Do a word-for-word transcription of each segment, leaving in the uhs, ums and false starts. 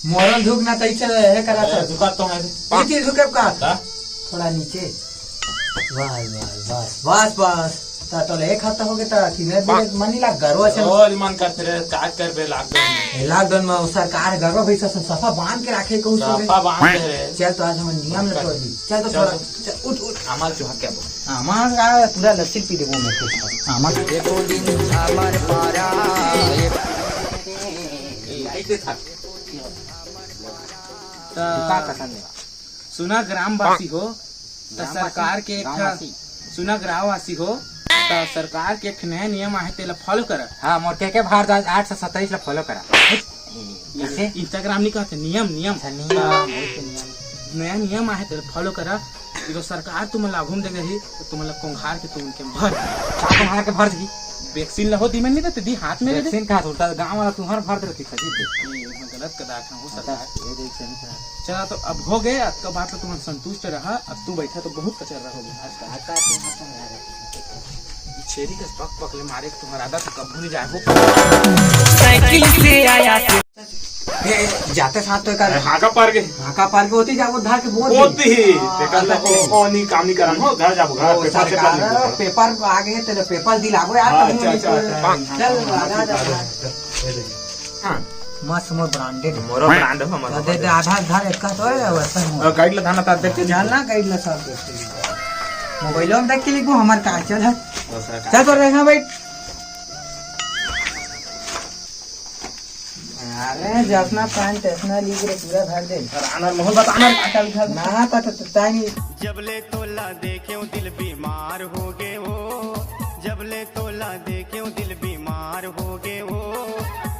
Moral झुक ना, तइसे हे करा अरे, था। झुका तो है। ये चीज झुके का? का? थोड़ा नीचे। बस, बस, बस, बस, बस। ता तो ले एक हफ्ता हो गया था कि मैं बोले, मन नहीं लाग, गर्व से। और मन करते रहे, का करबे lockdown में? ए, lockdown में वो सरकार गर्व भैंसा से सफा बांध के रखे, कहूँ सो सफा बांध के रहे। चल, तो आज हम नियम ले तोड़ दी। चल, तो चल, थोड़ा, चल। चल, उठ, उठ। हमार चूहा क्या बोल? हमार का पूरा लस्सी पी देबो मैं तो। हमार ये तो दिन हमार पारा। ये लाइट था। तो का पसंद है? सुना ग्रामवासी हो, त ग्रामवासी? सरकार के एक ठा, गाँववासी? सुना ग्रामवासी हो, त सरकार के एक ठा नया नियम आहे, तेला follow करा। हाँ, मोर के के भारद्वाज आठ सौ सत्ताईस ला follow करा। कैसे? Instagram नहीं कहते, नियम, नियम। अच्छा, नियम, हाँ। ओके, नियम। नया नियम आहे, तेला follow करा। ये तो सरकार तुमन ला आघू म दे रही, तो तुमन ला कोंघार के तुमन के भर। का कोंघार के भर दी? वैक्सीन ला हो दी, मैं नहीं देते दी, हाथ में दे दे। वैक्सीन का उल्टा गाँव वाला तुम्हार भर देती था जी। ये मैं गलत कदा था, हो सकता है। ये देख सही था। चला, तो अब हो गए, अतका बात तो तुम संतुष्ट रहा। अब तू बैठा तो बहुत कचर रहा हो गया। आज का, आज का तुम हाथ में आ रहे। छेरी के पक पक ले मारे, तुम्हारा आदत तो कभू नहीं जाए हो। साइकिल से आया। ए, ए, जाते साथ तो एक अरे, हाका पार के। हाका पार के होती जाबो, धार के बोल बोल दी। दी। हाँ, तेकर ला अलग ओ, है। ओ, नहीं काम नहीं करन हो, घर जाबो, घर, ओ, पेपर, पेपर सरकार, नहीं करन। पेपर आ गए, तेरे पेपर दिलाबो यार, हाँ, तुम अच्छा, अच्छा, अच्छा। चल, आ जा, आ जा। हाँ। मस्त, मोर branded। मोरो brand हो, हमर तो दे दे, आधा, आधा एक का तो है, वैसा ही। और guide ला थाना तार देख के जान ना, guide ला सब देख के। मोबाइलो में देख के लिखबो, हमार का चल है। ओ, सर, चल, तो रहना भाई। अरे, जसना पान तसना लीग रे, पूरा भर दे। अरे, आनर मोहन बता, आनर। ना, ता, ता, ता, ता नहीं। जब ले तोला देखे दिल बीमार हो गए वो, जब ले तोला देखे दिल बीमार हो गए वो,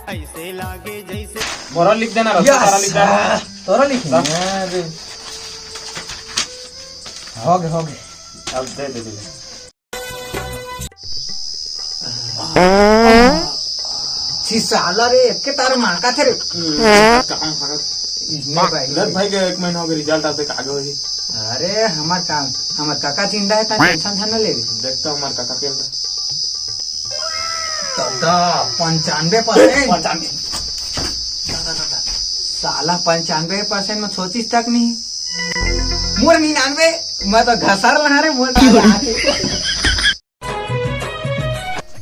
ऐसे लागे जैसे मोरा लिख देना, रस्ता यस। तारा लिख देना। तोरा लिख। हाँ। अरे। हो गए, हो गए। अब दे, दे, दे, दे। छी साला रे, एक के तार माँ का थे रे। काम हरत। इसमें भाई। गलत भाई के एक महीना हो गया, result आते आगे हो जी। अरे, हमार काम, हमार काका जिंदा है, ता tension था ना ले रे। देखता हूँ हमार काका के अंदर। दादा, पंचानवे percent। पंचानवे। दादा, दादा। साला पंचानवे percent में सोचिस तक नहीं। मोर निन्यानवे, मैं तो घसर रहा रे, मोर काका।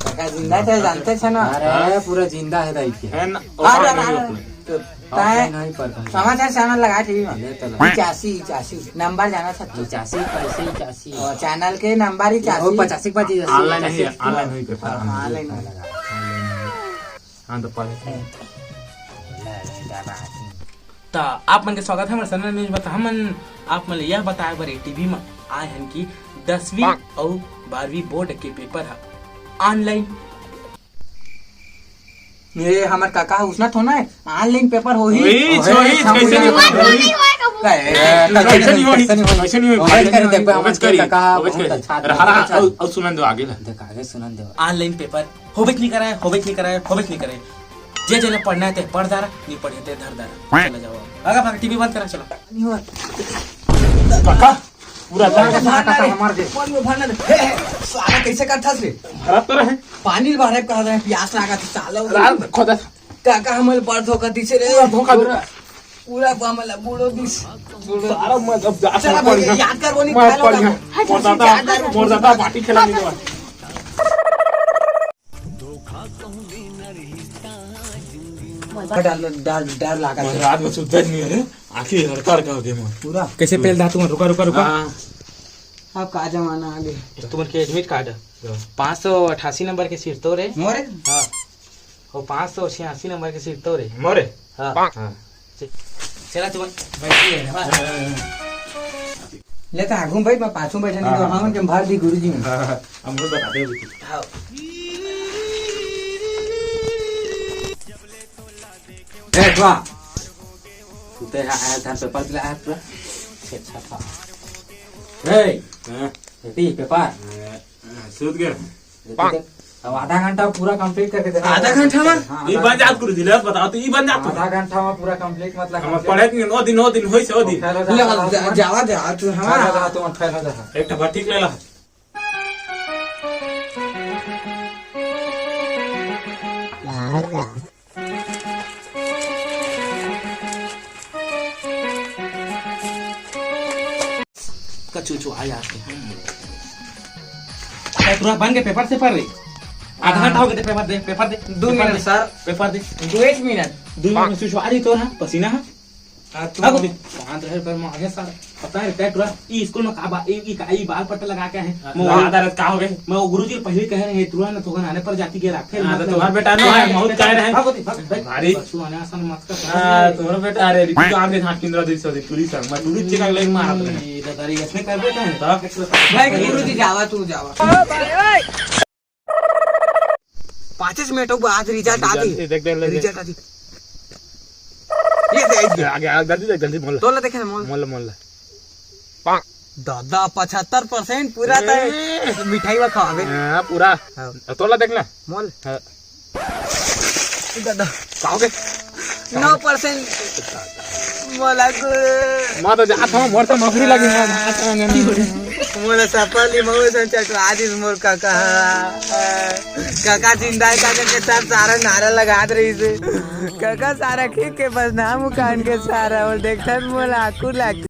काका जिंदा थे, जानते थे ना। अरे, पूरा जिंदा है दाई के। है ना? हाँ, offline हाँ, नहीं, हाँ। Offline। तो ताए offline नहीं पर समाचार channel लगा टीवी में। ले तो लगा। इचासी, इचासी। नंबर जाना था तो। इचासी, पैसे इचासी। और channel के नंबर ही इचासी। वो पचासी, पचासी, Online नहीं, इचासी। Online नहीं, paper। हाँ, online नहीं। हाँ, तो पढ़े। त आप मन के स्वागत है हमर Sanal News में। त हमन आप मन ल यह बताए बर ए टीवी में आए हन कि दसवीं अउ बारहवीं बोर्ड के पेपर ह online। ये हमर काका ह उसना थोना है, online paper होही। होही, ओहे, होही, हम कैसे नहीं होही, होही। ए, कैसे नहीं होही, कैसे नहीं होही? कैसे नहीं होही? अरे, अरे, देख, हमर काका ह बहुत अच्छा। रहा, रहा, अउ, अउ सुनन दो आगे ला। देख, आगे सुनन दो। Online paper होबेच नहीं कराए, होबेच नहीं कराए, होबेच नहीं कराए। जे जेला पढ़ना है ते पढ़ दारा, नहीं पढ़े ते धर दारा। चला जाओ। आगा भाग, टीवी बंद करा, चलो। काका, पूरा अरे, जान भागना रे। मार दे। पानी में भागना रे। हे, हे, साला कैसे करथस रे? भरत तो रहे। पानी भरे कहा रहे, प्यास लागत साला। रात खोदा। काका हमल बड़ धोखा दिसे रे। पूरा धोखा दे। पूरा पामला बूढ़ो दिस। सारा मैं अब जा चला सकता भाई, हूँ। याद कर वो नहीं मैं खाया पढ़ होगा। गया। मोर दादा, याद आ रहा। मोर दादा पार्टी खेला नहीं हुआ। डर, डर, डर लागा मोर है। रात में सुतत नहीं है रे, आँखी हड़का हड़का हो गई मोर। पूरा। कैसे पेल दा तुम? रुका, रुका, रुका। हाँ। अब का जमाना आ गया। तो तुमन के admit card है। हाँ। पाँच सौ अट्ठासी नंबर के सीट तो रे। मोरे? हाँ। वो पाँच सौ छियासी नंबर के सीट तो रे। मोरे? हाँ। हाँ। चला तुमन बैठी है ना। ले तो आगू में बैठ, मैं पाछू में बैठा नहीं तो हाँ। हम के भर दी गुरुजी में। हाँ, हाँ, हम लोग बता दे अभी। हाँ। ए, वाह। तू तो यहाँ आया था, पेपर दिलाया पूरा। अच्छा, अच्छा था। ए, हाँ। बेटी, पेपर। हाँ, सूत गया। अब आधा घंटा पूरा complete करके देना। आधा घंटा में? हाँ, ई आधा बन जात घंटा। कुछ दिले बताओ तो, ई बन जात। आधा घंटा में पूरा complete मतलब हम complete। पढ़े के नौ दिन, नौ दिन होई से, ओ दिन। Fail हो जा, ले, जा, जावा दे, आज हम fail हो जा, तुम fail हो जा। एक ठो भर ठीक ले ला। चुचुआ जाथे। ए, पूरा बन के पेपर से पढ़ रे। आधा घंटा हो गया, पेपर दे, पेपर दे, दो पेपर मिनट दे, सर। पेपर दे। दो एक मिनट। दो मिनट में चुचुआ रही तो ना, पसीना है। हाँ, तू कहाँ रहे पर मागे सर? पता है, तै टुरा, ई स्कूल में का बा-, ई, ई का, ई बाल पट्टा लगा के है। हाँ, मैं वो लगा दे, का हो गए? मैं वो गुरुजी पहले कह रहे हैं, टुरा ना तो आने पर जाती के रखे, हाँ, तो मतलब तुम्हारा बेटा नो है, बहुत कह रहे हैं। भागो दी, भाग, भाग। भारी। बस तू आने आसान मत कर, समझ हाँ, गए? तुम्हारा बेटा, अरे, रिपीट आने हाथ किंद्रा दे सदी, टुरी संग, मैं टुरी चिका ले मारा था। ये दादा रे, इसने कर बेटा है। तो? भाई, गुरुजी जावा, तू जावा। पाँच मिनट हो, आज रिजल्ट आ गई। ए, देख, देख, देख, देख। रिजल्ट आ गई। ये दे, ये दे। आगे, आगे, जल्दी देख, जल्दी मोल। तोला देखे ना, मोल। मोल, मोल। दादा, पचहत्तर परसेंट पूरा था। ए। मिठाई वा खावे। हाँ, पूरा। हाँ। तोला देख ना। मोल। हाँ। दादा। का हो गए? नौ परसेंट। मोला गुरु। मैं तो जात हूँ, मोर तो नौकरी लगी है, मैं जात हूँ। मोला सफल ही मऊ से चटवा दिस मोर काका। काका जिंदा है, काका के साथ सारा नारा लगा दे रही से। काका सारा खींच के बदनाम उकान के सारा, और देखता मोला आकू लाग